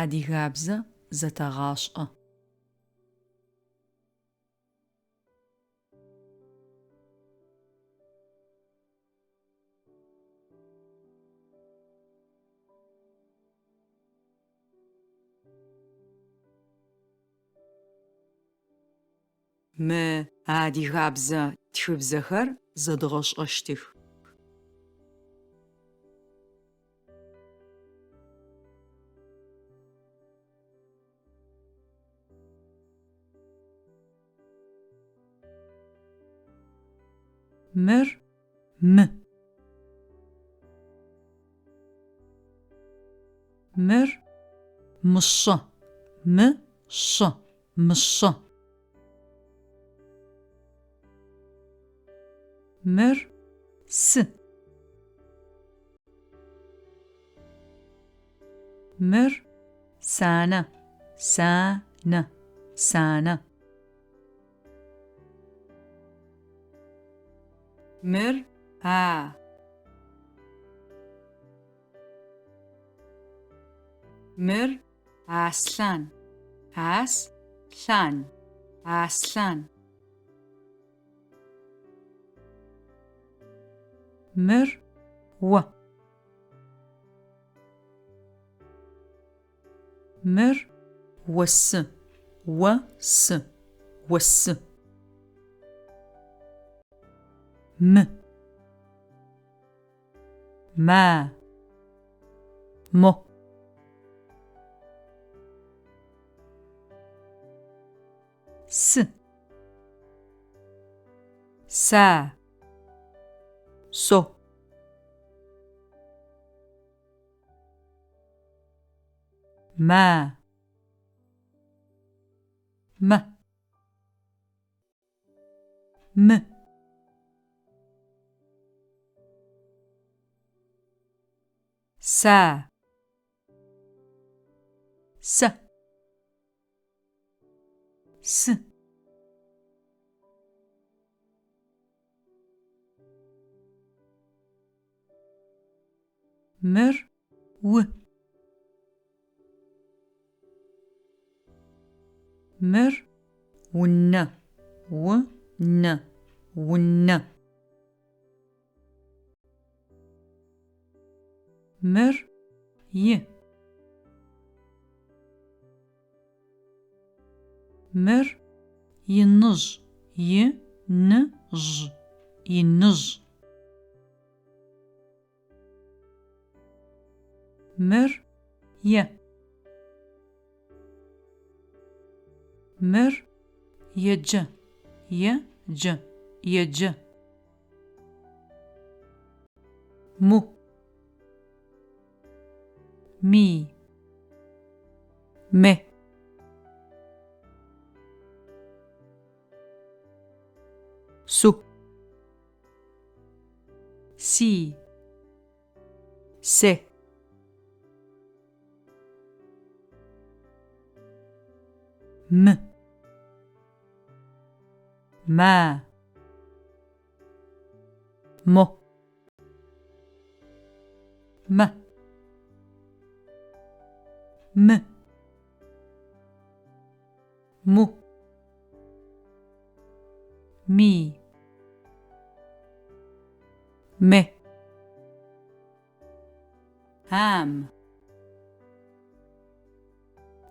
Адыгабзэ зэтэгъашӏэ. Мы адыгабзэ тхыбзэхэр зэдгъэшӏэщтых. Мыр мы. Мыр мышъэ, мы-шъэ, мышъэ. Мыр сы. Мыр санэ, са-нэ, санэ. Мыр а. Мыр аслъан, ас-лъан, аслъан. Мыр о. Мыр осы, о-сы, осы. Мы. Мэ. Мо. Сы. Сэ. Со. Мэ. Мэ. Мы. Сэ. Сэ. Сы. Мыр у. Мыр унэ, у-нэ, унэ. Мыр и. Мыр иныжъ, и-ны-жъ, иныжъ. Мыр е. Мыр еджэ, е-джэ, еджэ. Му. Ми. Ме. Су. Си. Се. Мы. Мэ. Мо. Мэ. Мы. Му. Ми. Ме. Ам.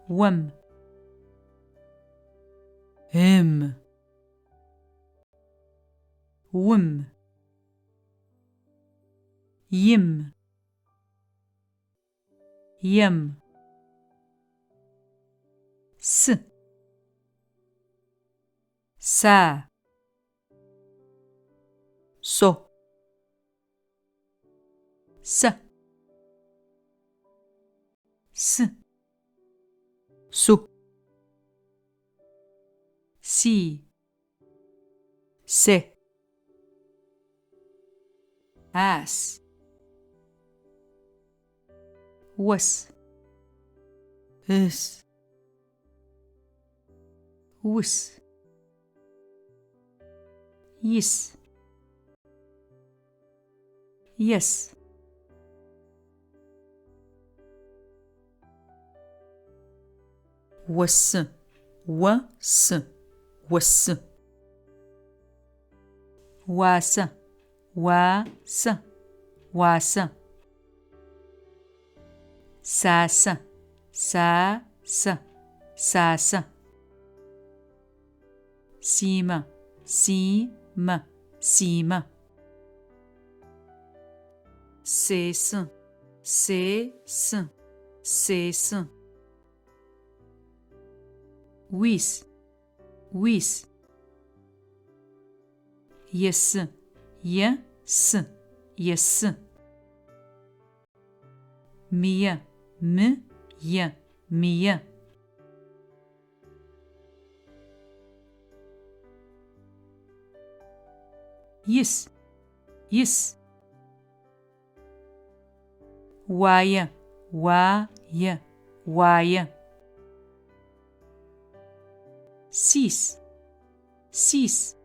Ом. Ым. Ум. Им. Ем. Сы. Сэ. Со. Сэ. Сы. Су. Си. Се. Ас. Ос. Ыс. Ус. Ис. Ес. Осы, о-сы, осы. Уасэ, уа-сэ, уасэ. Сасэ, са-сэ, сасэ. Симэ, си-мэ, симэ. Сесы, се-сы, сесы. Уис, уис. Есы, е-сы, есы. Мые, мы-е, мые. Ис, ис. Уае, уа-е, уае. Сис, сис.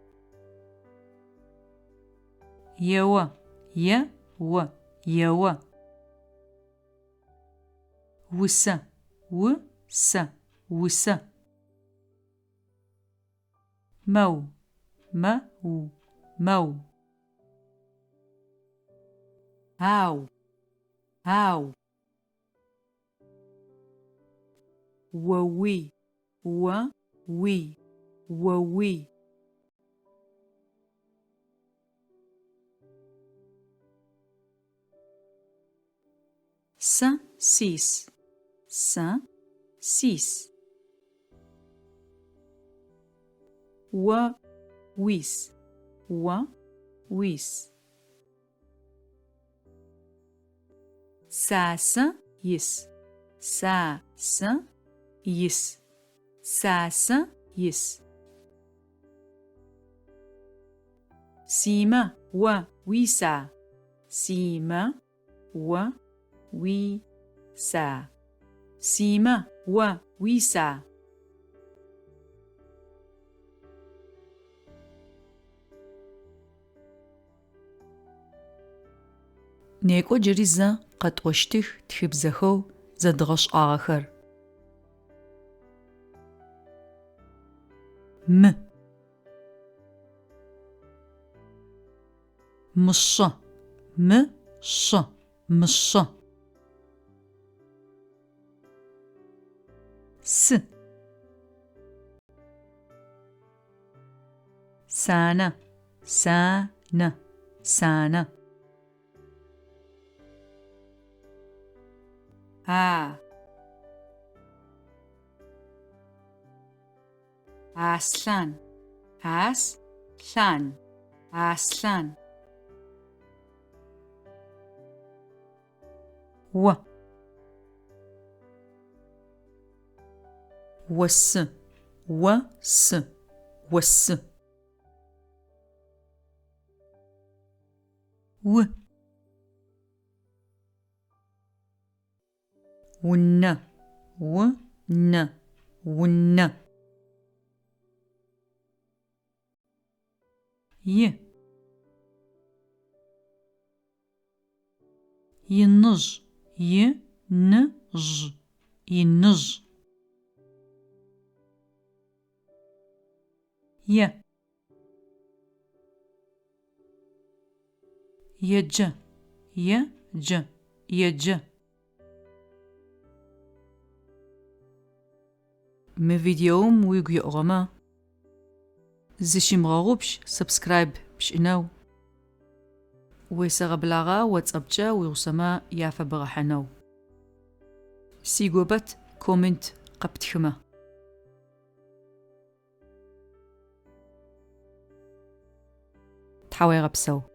Ео, е-о, ео. Усэ, у-сэ, усэ. Мэу, мэ-у, мэу. Ау, ау. Оуи, о-уи, оуи. Сэ сис, сэ сис. О уис, о уис. Сасэ ис, са-сэ ис, сасэ ис. Симэ о уиса? Симэ о уиса? Симэ о уиса? Некӏо джыри зэ къэтӏощтых тхыбзэхэу зэдгъэшӏагъэхэр. Мы. Мышъэ, мы-шъэ, мышъэ. Сы. Санэ, са-нэ, санэ. А. Аслъан, ас-лъан, аслъан. О. Осы, о-сы, осы. У. Унэ, у-нэ, унэ. И. Иныжъ, и-ны-жъ, иныжъ. Е. Еджэ, е-джэ, еджэ. Мы видеом уигу еӏугъэмэ, зыщымыгъэгъупш subscribe пшӏынэу, уесэгъэблагъэ WhatsApp-кӏэ уигъусэмэ яфэбгъэхьынэу. Сигопэт коммент къэптхымэ. Тхьауегъэпсэу.